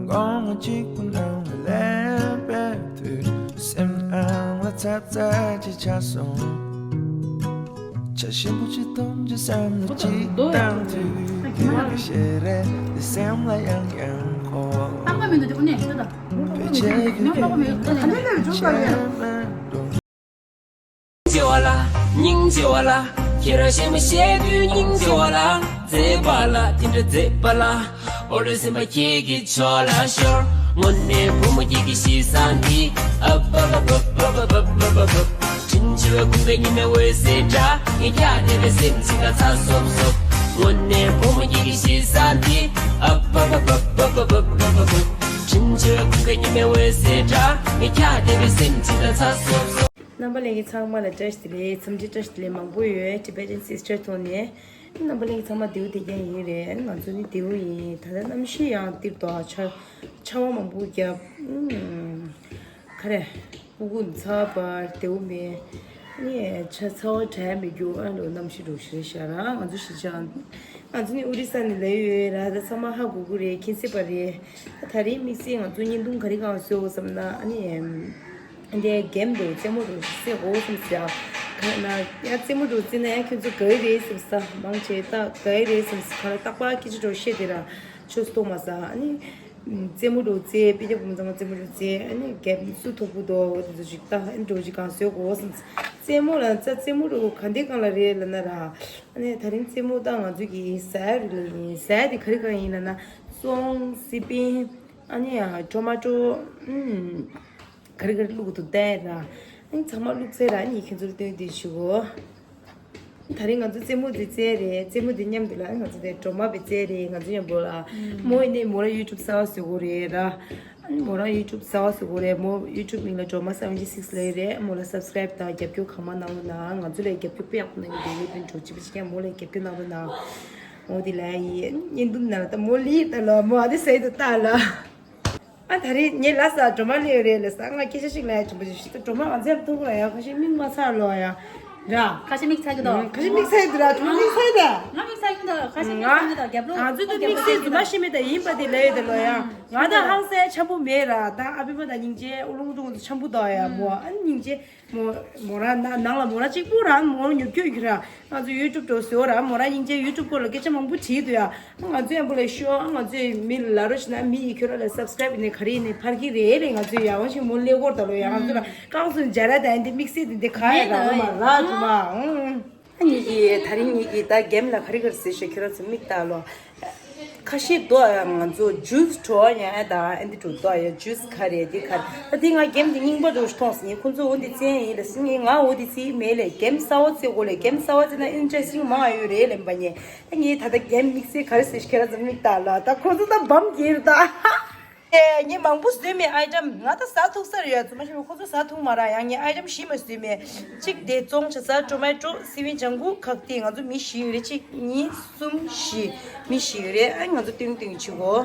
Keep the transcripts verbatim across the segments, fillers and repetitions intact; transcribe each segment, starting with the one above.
དགོང་མོ་གཅིག་པུ་ནང་ལ་ལན་པའི་དུས། སེམས་ནང་ལ་ཚ་ཚ་ཅིག་ཆགས་སོང་། ཆ་ཞིམ་པོ་ཅིག་འཐུང་ཅིག་བསམ་བློ་ཅིག་བཏང་དུས། ཁྱོད་ཀྱི་ཞལ་རས་དེ་སེམས་ལ་ཡང་ཡང་འཁོར། ཏག་ཏག་མི་འདུག་དེ་ཨུ་ནས་ཤི་ད། བོད་ཆས་ཀྱི་ཉོ་ཁོག་མེད་ཨུ་ནས་ཁ་ནས་ལས་རུ་བྱུང་བ་ཡིན། སྙིང་རྗེ་བ་ལ། སྙིང་རྗེ་བ་ལ། ཁྱེད་རང་ཞེ་མ་ཞེ་དུས་སྙིང་རྗེ་བ་ལ། མཛེས་པ་ལ་དེ་འདྲ་མཛེས་པ་ལ། འོ་རེ་སེམས་པ་ཁྱེད་ཀྱི་ཕྱོགས་ལ་ཤོར། དངོས་གནས་བུ་མོ་ཁྱེད་ཀྱི་གཤིས་བཟང་འདི། ཨ་བ་བ་བ། དྲིན་ཆེ་བའི་ཀུན་དགའ་ཉི་མའི་འོད་ཟེར་འདྲ། ངས་ཀྱང་དེ་འདྲ་སེམས་ཅིག་ལ་ཚ་སོབ་སོབ། དངོས་གནས་བུ་མོ་ཁྱེད་ཀྱི་གཤིས་བཟང་འདི། ཨ་བ་བ་བ། དྲིན་ཆེ་བའི་ཀུན་དགའ་ཉི་མའི་འོད་ཟེར་འདྲ། ངས་ཀྱང་དེ་འདྲ་སེམས་ཅིག་ལ་ཚ་སོབ་སོབ། རྣམ་པ་ལྷན་རྒྱས་ཚང་མ་ལ་བཀྲ་ཤིས་བདེ་ལེགས། འཚམས་འདྲི་བཀྲ་ཤིས་བདེ་ལེགས་མང་པོ་ཡོད། Tibetan Sister ཐོག་ནས། རྣམ་པ་ལྷན་རྒྱས་ཚང་མ་བདེ་པོ་བདེ་རྐྱང་ཡིན་རེད། ང་ཚོ་ནི་བདེ་པོ་ཡིན། ད་ལྟ་གནམ་གཤིས་ཡང་སྟེར་དོ། ཆར་ཆར་པ་མང་པོ་བརྒྱབ། ཨུམ། ག་རེ། སྤུ་གུ་ཚ་བ་བདེ་པོ་མེད། ནི་ཆ་ཚ་བ་དྲན་མི་རྒྱུ་ཨ་ལོ་གནམ་གཤིས་འགྲོ་ཤེས་ཤ་ར་ང་ཚོ་ཤི་ཅང་། ང་ཚོ་ནི་ཨོ་རི་ས་ནས་ལབ་ཡོད་ར། ད་ཚང་མ་ཧ་གོ་གི་རེད། མཁྱེན་སྲིད་པ་རེད། ད་ད་རེས་དམིགས་བསལ་ང་ཚོ་བརྙན་ཐུང་ག་རེ་གང་བཟོས་ཡོད་བསམ་ན་ཨ་ནི། འདི་གེམ་འདུག་རྩེད་མོ་འདུག་རྩེ་དགོས་བསམ་ཟེར། ཁ་ན་ཡང་རྩེད་མོ་འདུག་རྩེ་ན་ཡང་ཁྱོད་ཚོ་དགའ་གི་རེད་བསམ་ས། མང་ཆེ་ད་དགའ་གི་རེད་བསམ་ས། ཁ་ལ་རྟག་པར་སྐད་ཆ་འདྲ་བཤད་དེ་ར་ཆོས་སུ་གཏོང་མ་ས། ཨ་ནི་རྩེད་མོ་འདུག་རྩེ། དཔེ་རྒྱབ་གུམ་ཚང་མ་རྩེད་མོ་འདུག་རྩེ། ཨ་ནི་གེམ་སུ་མཐོ་པོ་འདུག་དེ་ཚོ་ཅིག་ད་ཨ་ནི་འདྲ་ཅིག་གང་བཟོས་དགོས་བསམ་ས། རྩེད་མོ་ལ་ཙ་རྩེད་མོ་འདུག་ག་འདི་གང་ལ་རེད་ལབ་ན་ར། ཨ་ནི་ད་རིང་རྩེད་མོ་ད་ང་ཚོ་གི་ཟ་ཡ་རུ་ལ་ཡིན། ཟ་ཡ་དེ་ག་རེ་གང་ཡིན་ལབ་ན་སོང་སི་པིན། ཨ་ནི་ཊོ་མ་ཊོ། ཨུམ། ག་རེ་ག་རེ་བླུགས་འདུག་བལྟས་ར། ཨ་ནི་ཚང་མ་བླུགས་ཚར་ར། ཨ་ནི་ཁྱེད་ཚོར་སྟོན་དེ་ཞུ་གོ། ད་རིང་ང་ཚོ་རྩེད་མོ་དེ་རྩེས་རེད། རྩེད་མོ་དེ་མཉམ་དུ་ལ་ཨ་ནི་ང་ཚོ་དེ་སྒྲོལ་མ་བི་རྩེས་རེད། ང་ཚོ་མཉམ་པོ་ལ་མོ་ཡིན་ནའི་མོ་ལ་ཡུ་ཊུབ་གསར་པ་བཟོ་གོ་རེད་ར། ཨ་ནི་མོ་རང་ཡུ་ཊུབ་གསར་པ་བཟོ་གོ་རེད། མོ་ཡུ་ཊུབ་མིང་ལ་སྒྲོལ་མ་སེ་ཝེན་ཊི་སིགས་ལབ་རེད། མོ་ལ་སབ་སི་ཀ་རེབ་དང་རྒྱབ་སྐྱོར་གང་མང་གནང་རོགས་གནང་། ང་ཚོ་ལ་རྒྱབ་སྐྱོར་དཔེ་ཡག་པོ་གནང་གི་འདུག་ལས་དོན་གྲོགས་གཅིག་པ་གཅིག་རྐྱང་མོ་ལ་རྒྱབ་སྐྱོར་གནང་རོགས་གནང་། འོ་དེ་ལ་ཡིན་བརྙན་ཐུང་ནང་ལ་ད་མོ་ལི་ད་ལོ་མོ་ཨ་དེ་སའི་དུ་ལྟ་ལ། ཨ་ད་རེས་ངས་ལ་ས་སྒྲོལ་མ་སླེབས་ཡོད་རེད་ལ་ས། ང་སྐད་ཆ་ཞིག་ལ་ཡ་བྱུང་པ་ཞིག་ཞིག་ད་སྒྲོལ་མ་ང་ཚོའི་ཐུག་ལ་ཡ་ཁ་ཤས་མིག་མ་ཚར་ལོ་ཡ་ར། ཁ་ཤས་མིག་ཚར་གི་འདུག་ཁ་ཤས་མིག་ཚར་གི་འདུག་ར། སྒྲོལ་མ་མིག་ཚར་གི་འདུག་ང་མིག་ཚར་གི་འདུག་ཁ་ཤས་མིག་ཚར་གི་འདུག་རྒྱབ་ལོགས་ང་ཚོའི་ད་དམིགས་བསལ་རྫུན་མ་ཤེས་མེད་ད་ཡིན་པ་དེ་ལབ་ཡོད་ད་ལོ་ཡ། ང་ད་ཧང་སང་འཆམ་པོ་མེད་ར། ད་ཨ་ཕི་མ་ད་སྙིང་རྗེ་ཨུ་ལུང་ཀྲུང་ཚོ་འཆམ་པོ་ད་ཡ་མོ་ཨ་སྙིང་རྗེ། མོ་མོ་རང་ན་ནང་ལ་མོ་རང་གཅིག་པུ་རང་མོ་ཉོབ་ཀྱོ་ཡོད་ར། ང་ཚོ་ཡུ་ཊུབ་འགྲོ་ཟེར་ར། མོ་རང་སྙིང་རྗེ་ཡུ་ཊུབ་སྐོར་ལ་སྐད་ཆ་མང་པོ་དྲིས་འདུག་ཡ། ང་ཚོ་ཡང་པོ་ལ་ཤོག་ང་ཚོས་མི་ལ་རོ་ཞིག་ན་མི་ཡི་ཁྱོད་ར་ལ་སབ་སི་ཀ་རེབ་ནས་ག་རེ་ནས་ཕར་གི་རེད་རེད། ང་ཚོས་ཡང་བ་ཞིག་མོ་ལས་སྐོར་ད་ལོ་ཡ། ང་ཚོ་ལ་རྐང་སུན་འཇའ་ར་དང་འདི་དམིགས་བསལ་དེ་འདི་ག་ཡ་ར་མ་ར་ཇུ་མ། ཨ་ཉིད་ཀྱི་ད་རིང་ཉིད་ཀྱི་ད་གེམ་ལ་ག་རེ་ག་རེ་ཟེར་ཤོག་ཁྱོད་ར་ཚོ་མིག་ལྟ་ལོ། ཁ་ཤས་དོ་ཡང་ང་ཚོ་ཇུས་བྲོ་བ་ཡང་ད་ཨ་འདི་བྲོ་དོ་ཡང་ཇུས་ག་རེ་འདི་ག་རེ་ད་འདི་ང་གེམ་འདི་རྙིང་པ་འདྲ་ཞིག་མཐོང་སོང་། ངས་ཁོང་ཚོ་འོ་འདི་བཙན་ཡིན་ལ་སི་ངས་ང་འོ་འདི་བཙིས་མེད་ལས་གེམ་གསར་བ་བཙལ་དགོས་ལས་གེམ་གསར་བ་བཙལ་ན་ཨིན་ཊི་རེ་སི་ཊིང་མང་ཡོད་རེད་ལེན་པ་ཉེ། ད་ངས་ད་ལྟ་གེམ་དམིགས་བསལ་ག་རེ་ཟེར་ཤེས་ར་ཙམ་མིག་ལྟ་ལ་ད་ཁོང་ཚོ་ད་བམ་གྱེར་ད། ཨེ་ངས་མང་པོ་བཟོས་མེད་ཨའི་ཊེམ། ང་ད་ཟ་ཐུག་ས་རེད་ཡ། ཚོ་མ་ཤེས་པ་ཁོ་ཚོ་ཟ་ཐུག་མ་ར་ཡང་ངས་ཨའི་ཊེམ་བཞི་མ་བཟོས་མེད། གཅིག་དེ་ཙོང་ཆ་ཚ་ཊོ་མེ་ཊོ་སི་ཝིན་ལྗང་གུ་ཁག་ཏི་ང་ཚོ་མི་བཞི་ཡོད་རེད། གཅིག་གཉིས་གསུམ་བཞི་མི་བཞི་ཡོད་རེད། ཨ་ང་ཚོ་ཏིང་ཏིང་བྱེད་གོ།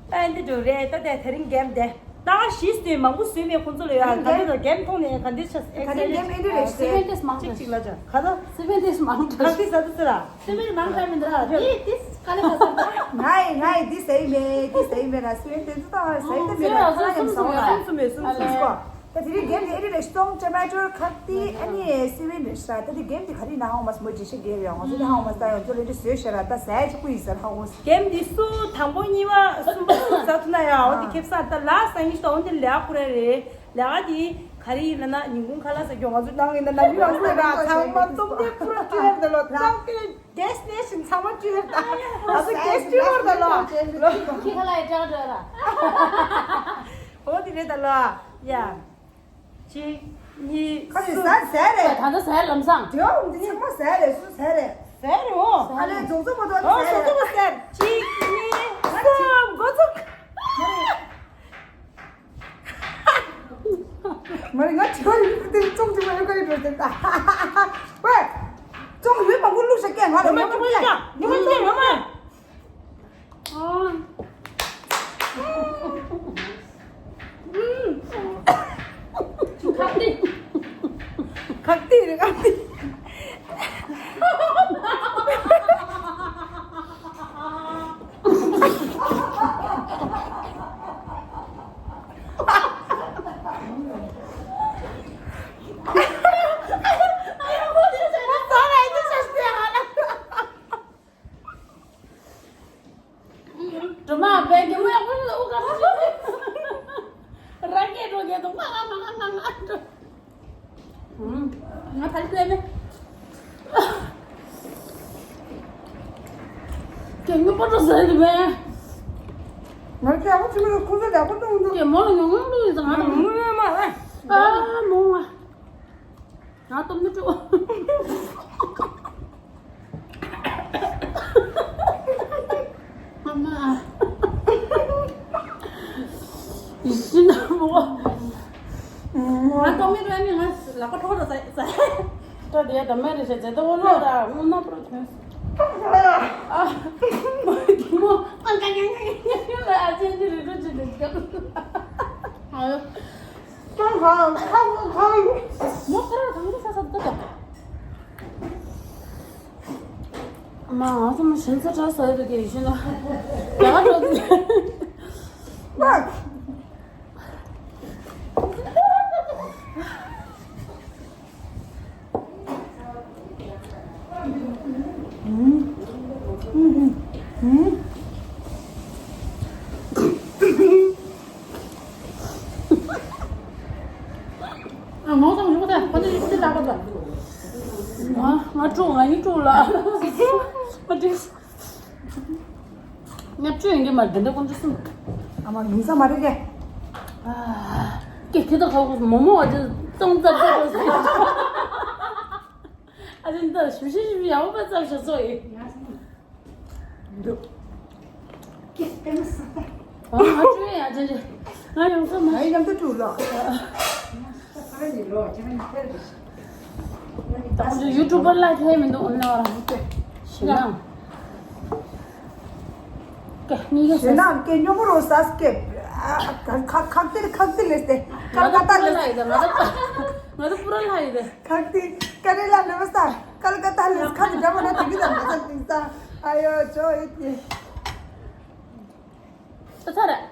ཨ་འདི་འགྲོ་རེད་ད་དེ་དེ་རིང་གེམ་དེ་ད་བཞི་བཟོས་མང་པོ་བཟོས་མེད་ཁོ་ཚོ་ལ་ཡ། ད་འདི་ད་གེམ་མཐོང་ནས་ག་འདི་ཆ་ཨེ་ད་རིང་གེམ་ཨེ་འདི་རེད་ཤི་སི་ཝེན་ཊི་སི་མང་གཅིག་གཅིག་ལ་ཅ་ག་ད་སི་ཝེན་ཊི་སི་མང་ཁག་ཏི་ཟ་ཐུག་ས་ར། སི་ཝེན་མང་ཁ་མི་འདུག་ཨ་དེ་དེ་ག་ལེ་ག་ས་ད། ང་ཡི་ང་ཡི་དེ་ཟ་ཡི་མེད་དེ་ཟ་ཡི་མེད་ལ་སི་ཝེན་དེ་ཚོ་དང་ཟ་ཡི་ད་མེད་ལ་ཁ་ལ་ཡང་ཟ་བ་ལ་སུམ་ཚོ་མེད་སུམ་ཚོ་མེད་སུམ་ཚོ་མེད་སྐོ། ད་དེ་རིང་གེམ་དེ་ཨེ་རི་རེ་སྟོང་ཅ་མ་ཅོར་ཁ་ཏི་ཨ་ནི་སི་ཝེན་རེ་ཤ། ད་དེ་གེམ་དེ་ག་རེ་ན་ཧང་མ་སི་མོ་ཇི་ཤེ་གེ་རེ་ཡང་ང་ཚོ་དེ་ཧང་མ་སི་ད་ཡང་ཚོ་རེ་འདྲི་བཟོས་ཤེ་ར་ད་ཟ་ཡ་ཅིག་པུ་ཡི་ཟ་ཧང་མ་སི། གེམ་དེ་སུ་དང་པོ་གཉིས་པ་གསུམ་པ་སུ་ཟ་ཐུ་ན་ཡང་འོ་དེ་ཁེབ་ས་ད་ལ་ས་ཡིན་ཤི་ད་འོ་དེ་ལ་ཁུ་ར་རེད། ལས་ཀ་དེ་ག་རེ་ཡིན་ལབ་ན་ཉིན་གུང་ཁ་ལག་ཟ་རྒྱུ་ང་ཚོ་ནང་ཡིན་ན་ནམ་རྒྱུན་ང་ཚོ་ལ་ཚང་མ་སྟོབས་ལྡན་ཁུ་ར་སྤྲོད་ཡ་རེད་ལོ། ཚང་གི་གེ་སི་ནེ་ཤིན་ཚང་མ་སྤྲོད་ཡ་རེད། ད་ང་ཚོ་གེ་སི་སྤྲོད་ཡ་རེད་ལོ། ཁྱི་ཁ་ལག་ཡ་ཅག་སྤྲོད་ཡ་ར། འོ་དེ་རེད་ད་ལོ། ཡ། གཅིག་གཉིས། ཁ་ཅིག་གསུམ། ཟ་ཟ་རེད། ད་ལྟ་ཟ་ལམ་སང་། དེའོ་འདི་ཚང་མ་ཟ་རེད། སུ་ཟ་རེད། ཟ་རེད་འོ། ཨ་ལས་རྫོང་ཚོ་མ་གཏོགས་ཨོ་ཟ་རྫོང་ཚོ་རེད། མ་ཟ། གཅིག་གཉིས་གསུམ་འགོ་ཚུགས། མ་རེད། ང་དྲི་བ་ཡིན་དེ་ཙོང་དྲི་བ་ཡོད་ག་ཡོད་འགྲོ་དེ་ད། ཝེ། ཙོང་ཡོད་མང་པོ་བླུགས་ཤག་སྐད་ང་ལ་ཡོད་མང་པོ་སྐད། ཁག་ཏི། ཁག་ཏི་རེད་ཁག་ཏི། བའི་གི་མོ་ཡག་པོ་ཞིག་འདུག་ག་ར་སྐད་འགྲོ་གི་འདུག་ང་ང་ང་ང་ང་འགྲོ། ང་ཕར་ལྟོས་མེད། ཀྱེ་ངའི་པོ་ཏོ་ཟེར་དུ་མེད། ང་ཀྱེ་ཨ་ཁུ་ཆུ་མི་ཁུ་ཚོ་ཡག་པོ་གཏོང་འདུག་ཀྱེ་མོ་ལ་ཉུང་ཉུང་འདུག་ཡིན་ཙང་ང་དང་ངུ་ཡོད་མ་རེད། ཨ་མོ་ང་ང་སྟོབས་ནི་སྤྲོ། ཨ་མ། ཡིན་ན་མོ། ང་སྟོབས་ནི་སྤྲོ་ནི་ང་ལག་པ་འཕྲོག་ར་ཟ་ཟ། སྤྲོ་དེ་ཡ་ད་མེ་རེ་ཞེ་ཛེ་ཏོ་བོ་ལོ་ར་ངུ་ན་པྲོ་ཐོན། ཨ་མོ་ཨ་ཀ་ཉ་ཉ་ཉ་ཉ་ལ་ཨ་ཅན་ཅི་རེ་རུ་ཅི་རེ་ཅི། ཨ་ཡོ། ཀྲང་ཧང་ཁ་ཁོ་ཁང་། མོ་ཁ་ར་གང་གི་ས་ས་ཏོ་ཏོ། མ་ང་ཚོ་མ་ཞིན་ཚ་དྲག་ཟ་ཡི་འདུག་གི་ཡིན་ན། ཡ་འགྲོ་གི། ང་ཚོ་མ་ཞུགས་ད་ཁོ་ཚོ་ཡིན་ཁོ་ཚོ་ལ་ཁོ་ཚོ། ང་ང་དཀྲུག་ང་ཡིན་དཀྲུག་ལ། ང་དཀྲུག་ང་བཅོས་ཡིན་གྱི་མ་རེད་དེ་འདྲ་ཀུན་སྤྱོད་སྲུང་། ཨ་མ་ཡིན་ས་མ་རེད་གས། ཀྱེ་ཁྱེད་ད་ཁ་ཁོ་མོ་མོ་ཨ་ཅེ་ཙོང་ཙ་ཙ་ཙ། ཨ་ཅེ་འདི་ཞུ་ཤེས་ཞུ་ཡག་པོ་ཙམ་ཞིག་བཟོ་ཡིན། འདུག་ཀྱེ་དཔེ་མ་སྲིད་ད། ཨ་ང་བཅོས་ཡ་ཅེ་ཅེ། ང་ཡོང་ས་མ། ང་ཡི་ཡང་དུ་དཀྲུག་ལོ། ད་ཁ་ར་ཉི་ལོ་ཁྱེད་རང་ཉི་ཕེར་རེ་ཞིག་ད་ཁོ་ཚོ་ཡུ་ཊུབ་པར་ལ་ཁེལ་མི་འདུག་ཨོ་ན་རང་ཁོ་ཚོ་ཞེ་ན། ཀ་གཉིས་ཀ་ཞེ་ན་ཀེ་སྨྱོ་མོ་རོ་ས་སྐེ། ཁག་ཁག་ཏེ་ཁག་ཏེ་ལེ་སྟེ། ཀལ་ཀ་ཏ་ལེ། ང་ད་ང་ད་པུ་ར་ལ་ཡི་ད། ཁག་ཏེ་ཀ་རེ་ལ་ནེ་བ་ས་ཀལ་ཀ་ཏ་ལེ། ཁ་ཏེ་འདྲ་མ་འདྲ་དེ་གི་ད་མ་ས་ཏིང་ས། ཨ་ཡོ་ཅོ་ཨེ་ཏེ། ད་ཚར་རེད།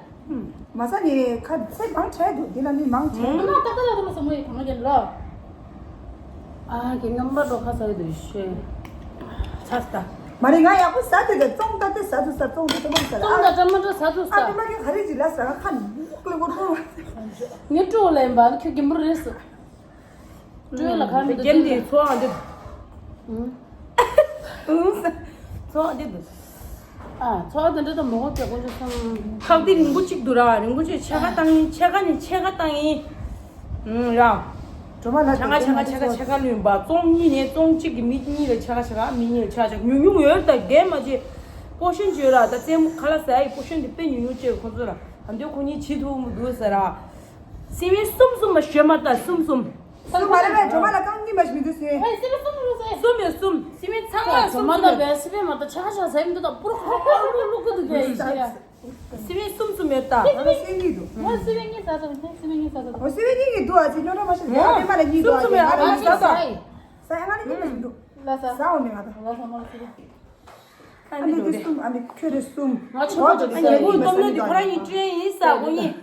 མ་ས་ནི་ཁ་ཚེ་མང་ཆེ་འདུག་འདི་ལ་ནི་མང་ཆེ། ཨ་མ་ཏག་ཏག་ལ་དུ་མ་སོང་མོ་ཡི་གང་གི་ལོ། ཨ་གི་རྔམ་པ་འགྲོ་ཁ་ས་ཡི་དུ་ཤེས། ཚ་ས་ད། མ་རེད་ང་ཡག་པོ་ཟ་དེ་དེ་བཙོང་ད་དེ་ཟ་དུ་ཟ་བཙོང་དེ་དེ་མང་ཟ་ར། བཙོང་ད་ཀྲ་མ་ཀྲ་ཟ་དུ་ཟ། ཨ་མ་གི་ག་རེ་ཅི་ལ་ཟ་ཁ་ནི་ཀླུ་གོ་ཀྲོ། ངས་ཀྲོ་ལེན་པ་ཁྱོད་རྒན་པོ་རེད་ཟེར། ཀྲོ་ལ་ཁ་མི་འདུག་རྒན་དེ་ཚོ་ཨ་འདི། ཚོ་ཨ་འདི་འདུག་ཨ་ཚོ་ཨ་འདི་འདྲ་དང་མོ་གོ་ཀྱ་གོ་ཅུ་སོང་། ཁག་འདི་རིང་པོ་གཅིག་འདུག་ར། རིང་པོ་གཅིག་ཕྱེད་ཀ་བཏང་ཡིན། ཕྱེད་ཀ་ནི་ཕྱེད་ཀ་བཏང་ཡིན། ཨུམ་ར། གྲོ་མ་ལ་ཕྱེད་ཀ་ཕྱེད་ཀ་ཕྱེད་ཀ་ཕྱེད་ཀ་ལོན་པ་བཙོང་གཉིས་ནས་བཙོང་གཅིག་གི་མི་གཉིས་ལ་ཕྱེད་ཀ་ཕྱེད་ཀ་མི་གཉིས་ལ་ཕྱེད་ཀ་ཕྱེད་ཀ་ཉུང་ཉུང་ཡོད་ད་རྒན་མ་བྱེད། པོ་ཤོན་བརྗོད་ར་ད་རྩེད་མོ་ཁ་ལག་ཟ་ཡི་པོ་ཤོན་དེ་དཔེ་ཉུང་ཉུང་བཅོས་ཁོ་ཚོ་ར། ད་འདོད་ཁོ་གཉིས་བྱེད་ཐུབ་མི་འདུག་ཟེར་ར། སི་ཝིན་གསུམ་གསུམ་མ་ཞོན་མ་ལྟ་གསུམ་གསུམ། གསུམ་མ་རེད་པས་གྲོ་མ་ལ་རྐང་གཉིས་མ་ཞིག་མི་འདུག་སི་ཝིན། ཧེ་སི་ཝིན་གསུམ་རུ་ཟེར། གསུམ་ཡོད་གསུམ། སི་ཝིན་ཚང་མ་གྲོ་མ་གསུམ་ལྟ་གསུམ་ཡོད། བས་སི་ཝིན་མ་ལྟ་ཆ་ཆ་ཟེར་མི་འདུག་ད་པུར་ཁོ་ཁོ་ལུ་ལུ་ཀུ་འདུག་གས་ཤི་ཡ། སི་ཝིན་གསུམ་གསུམ་ཡོད་ད། ང་ལ་སི་ཝིན་གཉིས་འདུག་ང་སི་ཝིན་གཉིས་ཟ་ཟ་མི་འདུག་སི་ཝིན་གཉིས་ཟ་ཟ་འདུག་ཨོ་སི་ཝིན་གཉིས་ཀྱི་འདུག་ཨ་ཅེ་ཉོ་ར་མ་ཤི་ཟ་ཨ་མི་མ་ལ་གཉིས་འདུག་ཨ་ཅེ་ང་ལ་གཉིས་ཟ་ཟ། ཟ་ཡ་ང་ལ་གཉིས་མ་ཞིག་འདུག་ལ་ཟ། ཟ་འོ་མི་ང་ད། ལ་ཟ་མ་ལ་ཟ། ཨ་ནི་འདི་གསུམ། ཨ་ནི་ཁྱོད་རེ་གསུམ། ང་ཆུང་ཆུང་ཨ་ནི་ངའི་སྟོབས་ནུས་འདི་ཁོ་རང་གཉིས་སྤྲོད་ཡིན་ས་ཁོ་གཉིས།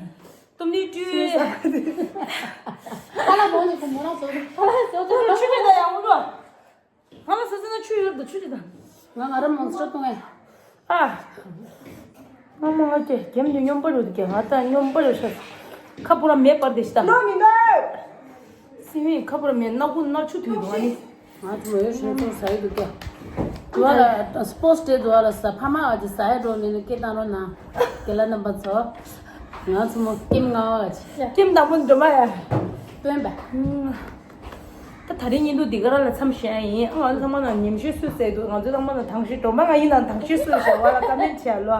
སྟོབས་ནུས་སྤྲོད། ཁ་ལག་མང་ནི་ཁོ་མོ་རང་ཟོ་ཁ་ལག་ཟོ་ཁ་ལག་ཆུ་མེད་ད་ཡང་འུ་ལོ། ཁ་ལག་ཟ་ཟ་ན་ཆུ་ཡོད་ད་ཆུ་དེ་ད། ང་ང་རང་མང་སྤྲོད་གཏོང་ངས། ཨ། ང་མ་ང་ཀྱེ་རྒྱམ་དུ་སྨྱོན་པ་རུ་དུ་ཀྱེ་ང་ད་སྨྱོན་པ་རུ་ཤ་ཁ་པུ་ར་མེད་པར་དེ་ཤི་ད། ལོ་མི་འདུག་སི་ཝིན་ཁ་པུ་ར་མེད་སྣ་ཁུ་སྣ་ཆུ་དུས་དུ་ཨ་ནི། ང་ཚོ་ཡོད་ཤོད་ཚོ་ཟ་ཡི་འདུག་ཀྱ། དུ་བ་ལ་སྤོ་སི་ཌེ་དུ་བ་ལ་ཟ་ཕ་མ་ཨ་ཅེ་ཟ་ཡ་འགྲོ་ནས་ནི་སྐད་བཏང་རོགས་གནང་། རྒན་ལགས་རྣམ་པ་ཚོ། ང་ཚོ་མོ་ཀེམ་ང་བ་ཨ་ཅེ། ཀེམ་དང་པོ་འགྲོ་མ་ཡ། སྟོན་པ། ད་ད་རེས་ཉིན་ཐོ་འདི་ག་ར་ལ་མཚམས་བཞག་ཡིན། ཨ་ང་ཚང་མ་ལ་ཉིན་ཤས་སུ་ཟེར་འདུག་ང་ཚོ་ཚང་མ་ལ་དང་ཤས་འགྲོ་མ་ང་ཡིན་ན་དང་ཤས་སུ་བཞག་བ་ལ་ཀ་མེན་བྱས་ལོ།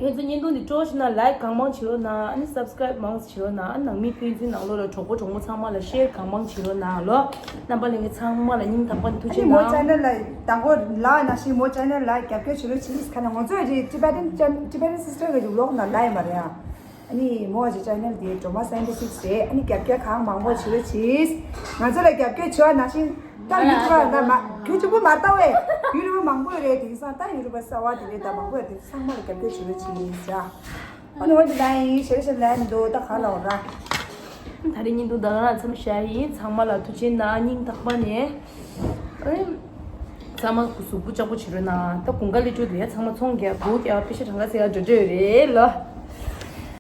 ཁྱེད་ཚོ་བརྙན་ཐུང་འདི་སྤྲོ་ཞིག་ན་ལའིཀ་གང་མང་བྱེད་རོགས་གནང་། ཨ་ནི་སབ་སི་ཀ་རེབ་མང་ཙམ་བྱེད་རོགས་གནང་། ཨ་ནི་ནང་མི་ཕན་ཚུན་ནང་ལོགས་ལ་གྲོགས་པོ་གྲོགས་མོ་ཚང་མ་ལ་ཤེར་གང་མང་བྱེད་རོགས་གནང་ལོ། རྣམ་པ་ལྷན་རྒྱས་ཚང་མ་ལ་སྙིང་ཐག་པ་ནས་ཐུགས་རྗེ་ཆེ་གནང་། ཨ་ནི་མོ་ཆེ་ནལ་ལ་དང་པོ་ལ་ན་ཞིག་མོ་ཆེ་ནལ་ལ་རྒྱབ་སྐྱོར་བྱེད་རོགས་བྱེད་ཁ་ན་ང་ཚོ་ཨ་ཅེ་ཊི་བེ་ཊན་ཊི་བེ་ཊན་སི་སི་ཊར་གི་ཝི་ལོག་ནང་ལ་ཡོད་མ་རེད་ཨ། ཨ་ནི་མོ་ཨ་ཅེ་ཆེ་ནལ་དེ་ཌོ་མ་སའེན་ཊི་སི་ཊིག་སི་རེད། ཨ་ནི་རྒྱབ་སྐྱོར་གང་མང་པོ་བྱེད་རོགས་བྱེད། ང་ཚོ་ལ་རྒྱབ་སྐྱོར་བྱེད་པ་ནང་བཞིན་ད་ཡུ་ཊུབ་པར་ན་མ་ཁྱོད་གཅིག་པུ་མ་ལྟ་བས་ཡུ་ཊུབ་པར་མང་པོ་ཡོད་རེད། དེང་སང་ད་ཡུ་ཊུབ་པར་གསར་བ་དེ་རེད། ད་མང་པོ་ཡོད་རེད། ཚང་མ་ལ་རྒྱབ་སྐྱོར་བྱེད་རོགས་བྱེད་ཡིན་ཟེར། ཨ་ནི་འོ་དེ་ལ་ཡིན་ཞེ་ཞེ་ལ་ཡིན་འདུག་ད་ག་ལ་འོ་ར། ད་རེས་ཉིན་ཐོ་ད་ག་རང་མཚམས་བཞག་ཡིན། ཚང་མ་ལ་ཐུགས་རྗེ་གནང་། སྙིང་ཐག་པ་ནས། ཨེ། ཚང་མ་གཟུགས་པོ་ལྕགས་པོ་བྱེད་རོགས་གནང་། ད་དགུན་ཁ་སླེབས་འགྲོ་འདུག་ཡ། ཚང་མ་ཚོང་རྒྱག་སྒོ་རྒྱག་པེ་ཤ་གྲངས་ཀ་ཟེར་ཡ་འགྲོ་འགྲོ་རེད་ལ།